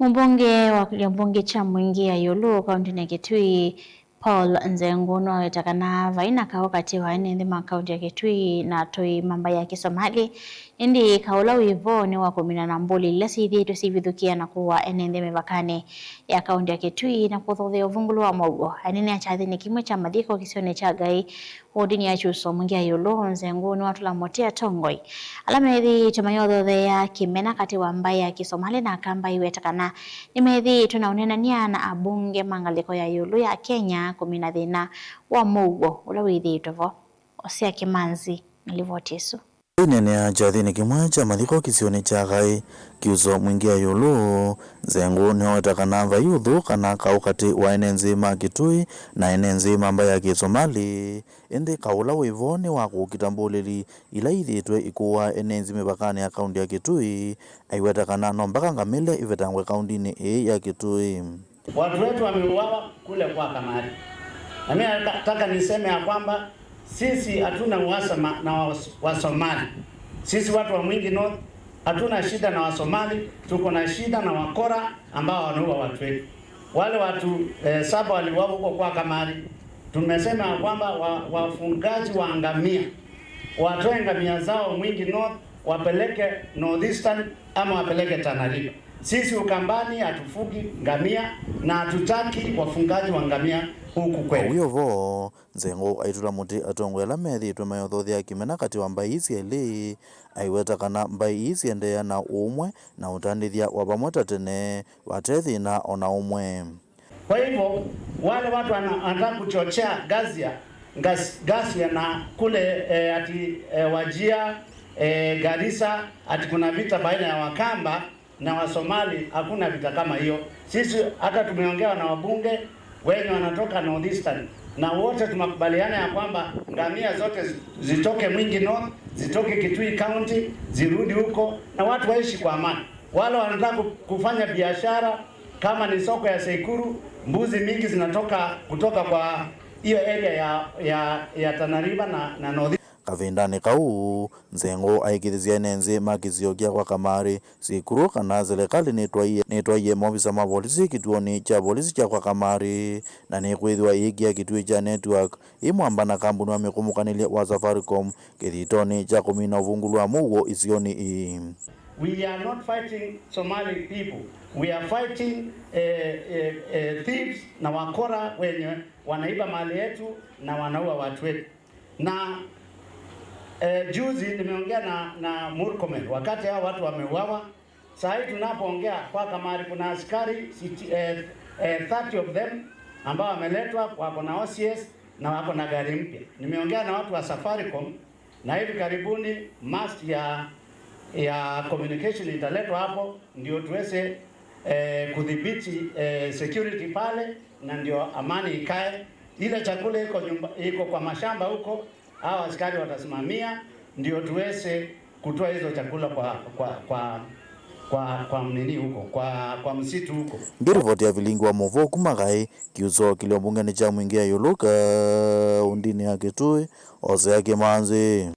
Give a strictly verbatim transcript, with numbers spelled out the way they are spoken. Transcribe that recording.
Mũmbunge wa kĩlio mbunge kya Mwingi ya ĩũlũ kaũntĩnĩ ya Kitui, Paul Nzengu, nĩwaweta kana vai na kaũ katĩ wa ene nthĩ ma kaũntĩ ya Kitui na atũi ma mbaĩ ya Kĩsomali. Ĩndĩ kaũ ũla wĩ vo nĩ wa kũminana mbũli ila syĩthĩĩtwe syĩvithũkĩa na kũaa ene nthĩ mĩvakanĩ ya kaũntĩ ya Kitui na kũthuthĩa ũvungũlo wa mũuo. Anene kyathĩnĩ kĩmwe kya mathiko kĩsionĩ kya Ngai, wodinĩ ya Kyuso Mwingi ya ĩũlũ, Nzengu nĩwatũla mũtĩ atongoi ala methĩĩtwe mayothotheea kĩmena katĩ wa mbaĩ ya Kĩsomali na Akamba, aiweta kana nĩmethĩĩtwe na ũneenany'a na ambunge ma ngalĩko ya ĩũlũ ya Kenya kũmina thĩna wa mũuo ũla wĩthĩĩtwe vo. Osea Kĩmanzi na livoti ĩsu. Aineenea kyathĩnĩ kĩmwe kya mathiko kĩsionĩ kya Ngai, Kyuso Mwingi ya ĩũlũ, Nzengu nĩwaweta kana vai ũthũ kana kaũ katĩ wa ene nthĩ ma Kitui na ene nthĩ ma mbaĩ ya Kĩsomali. Ĩndĩ kaũ ũla wĩ vo nĩ wa kũkita mbũlĩli ila ithĩĩtwe ikũaa ene nthĩ mĩvakanĩ ya kaũntĩ ya Kitui, aiweta kana no mbaka ngamĩle ivetangwe kaũntĩnĩ ĩĩ ya Kitui. Watu wetu wameuawa kule kwa Kamari. Na mimi nataka niseme ya kwamba sisi hatuna uhasama na wa, wa Somali. Sisi watu wa Mwingi North hatuna shida na Wasomali, tuko na shida na wakora ambao wanaua watu wetu. Wale watu, eh, saba waliuawa huko kwa Kamari, tumesema ya kwamba wa, wafugaji wa ngamia watoe ngamia zao Mwingi North, wapeleke North Eastern ama wapeleke Tana River. Sisi Ukambani hatufugi ngamia na hatutaki wafugaji wa ngamia huku kwetu. Wĩ o vo, Nzengu aitũla mũtĩ atongoi ala methĩĩtwe mayothothea kĩmena katĩ wa mbaĩ ii syelĩ, aiweta kana mbaĩ ii syendeea na ũũmwe na ũtandĩthya wa vamwe ta tene, vate thĩna o na ũmwe. Kwa hivyo, wale watu wana-, wanataka kuchochea ghasia, gas-, ghasia na kule, eh, ati, eh, Wajir, eh, Garissa, ati kuna vita baina ya Wakamba na Wasomali, hakuna vita kama hiyo. Sisi hata tumeongea na wabunge wenye wanatoka North Eastern, na wote tumekubaliana ya kwamba ngamia zote zi-, zitoke Mwingi North, zitoke Kitui County, zirudi huko, na watu waishi kwa amani. Wale wanataka ku-, kufanya biashara, kama ni soko ya Seikuru, mbuzi mingi zinatoka kutoka kwa hiyo area ya, ya, ya Tana River na, na North. Kavindanĩ kau, Nzengu aikĩthĩsya ene nthĩ ma kĩsio kya kwa Kamari Seikuru kana silikalĩ nĩtwaie, nĩtwaie maovisa ma volisi kĩtuonĩ kya volisi kya kwa Kamari, na nĩkwĩthĩwa ĩĩkĩa kĩtuĩ kya network ĩ mwamba na kambuni wa mĩkũmũkanĩlye wa Safaricom kĩthitonĩ kya kũmina ũvungũlu wa mũuo isionĩ ii. We are not fighting Somali people. We are fighting, eh, eh, eh, thieves na wakora wenye wanaiba mali yetu na wanaua watu wetu. Na, eh, juzi nimeongea na, na Murkomen wakati hao watu wameuawa. Saa hii tunapoongea kwa Kamari kuna askari siti-, eh, eh, thirty of them ambao wameletwa, wako na O C S na wako na gari mpya. Nimeongea na watu wa Safaricom, na hivi karibuni mast ya, ya communication italetwa hapo, ndio tuweze, eh, kudhibiti, eh, security pale, na ndio amani ikae. Ile chakula iko nyumba, iko kwa mashamba huko, hao askari watasimamia, ndio tuweze kutoa hizo chakula kwa, kwa, kwa, kwa, kwa nini huko, kwa, kwa msitu huko. Ngĩrivoti ya vilingi wa mũvoo kuma Ngai, Kyuso kĩlio mbungenĩ kya Mwingi ya ĩũlũ kaũntĩnĩ ya Kitui, Osea Kĩmanzi.